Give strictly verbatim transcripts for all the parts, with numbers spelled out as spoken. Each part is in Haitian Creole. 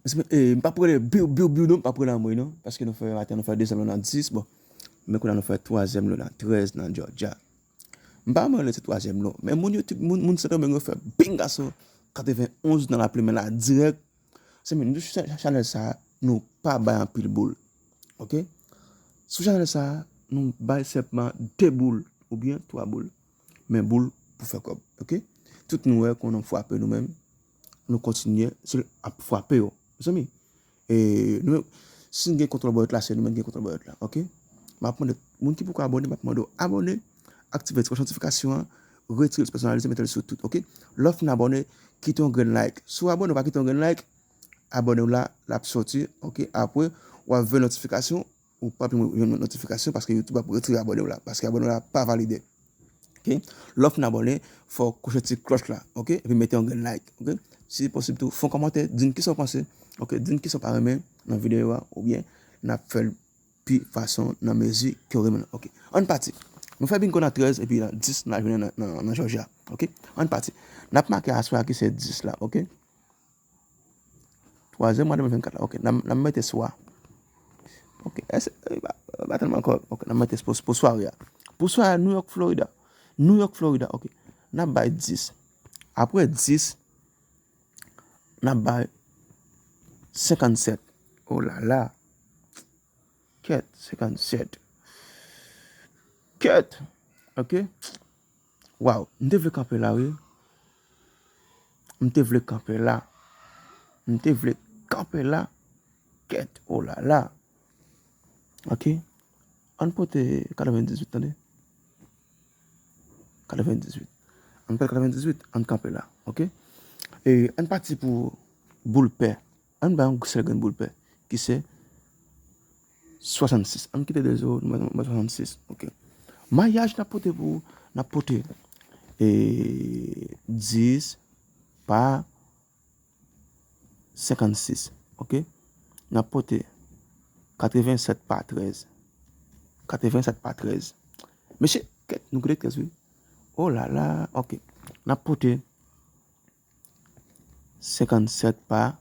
Mezanmi, eh, m p ap rele biw, biw, biw, non, m p ap rele anmwey, non. Paske nou fè, maten, nou fè dezyèm lo nan dis, bon. Men kounye a nou fè twazyèm lo nan trèz nan Georgia. M pa renmen rele se twazyèm lo. Men moun yo, moun, moun Sendomeng yo fè bingaso katrevenn onz nan lapli, men la dirèk. Se menm, nou sou chanèl sa, nou pa bay anpil boul. Ok? Sou chanèl sa, nou bay senpman de boul oubyen twa boul. Men boul pou fè kòb. Ok? Tout nou wè kon nou frape nou menm, nou kontinye, se ap frape yo. Mezanmi, e, nou menm, si n gen kontwòl bòlèt la, se nou menm ki gen kontwòl bòlèt la. Ok? M ap mande, moun ki poko abòne, m ap mande w abòne, aktive ti klòch notifikasyon an, retire l pèsonalize, mete l sou tout. Ok? Lè w fin abòne, kite yon grenn like. Si w abòne, w pa kite yon grenn like, abòne w la, l ap soti. Ok? Apre, w ap veye notifikasyon, ou pa bliye jwenn notifikasyon paske YouTube ap retire abòne w la, paske abòne w la pa valide. Ok? Lè w fin abòne, fò w kouche ti klòch la, ok? Epi mete yon grenn like, ok? Si posib tou, fè yon kòmantè, di n kisa w panse, ok? Di n kisa w pa renmen nan videyo a, oubyen n ap fè l pi fason nan mezi ke w renmen l, ok? Ann pati. Nou fè bingo nan trèz, epi nan dis, n al jwenn nan, nan, nan Jòjya, ok? Ann pati. N ap make aswè a ki se dis la, ok? Twazyèm mwa de mil vennkat la. Ok, n a, n a mete swa. Ok, èske, e, pa, pa tèlman ankò. Ok, n a mete pou, pou sware a. Pou sware a, New York, Florida. New York, Florida, ok. N a bay dis. Apre dis, n a bay senkannsèt. Oh la la. Kèt, senkannsèt. Kèt. Ok. Waw, m te vle kanpe la, wi. M te vle kanpe la. M te vle kanpe la. Kèt, oh la la. Ok. Ann pote katrevendizuit, tande. Katrevendizuit. Ann pran katrevendizuit, ann kanpe la, ok? E ann pati pou boul pè. Ann bay yon sèl grenn boul pè, ki se swasannsis. Ann kite de zewo, nou mete, nou mete swasannsis, ok. Mayaj n ap pote pou, n ap pote, e, dis pa senkannsis, ok? N ap pote katrevensèt pa trèz. Katrevensèt pa trèz. Mesye, kèt, nou kite trèz, wi. Oh la la, ok. N ap pote senkannsèt pa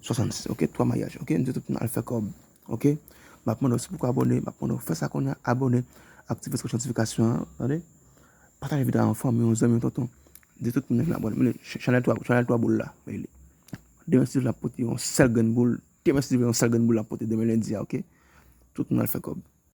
swasannsis, ok? Twa mayaj, ok? Nou te tout al fè kòb, ok? M ap mande w si w poko abòne, m ap mande w fè sa kounye a, abòne, aktive ti klòch notifikasyon an, tande? Pataje videyo a yon fanmi, yon zanmi, yon tonton. Di tout moun nan vin abòne. Men ch-, chanèl twa, chanèl twa boul la, men li. Demen si Dye vle n ap pote yon sèl grenn boul. Demen si Dye vle yon sèl grenn boul n ap pote demen lendi a, ok? Tout moun al fè kòb.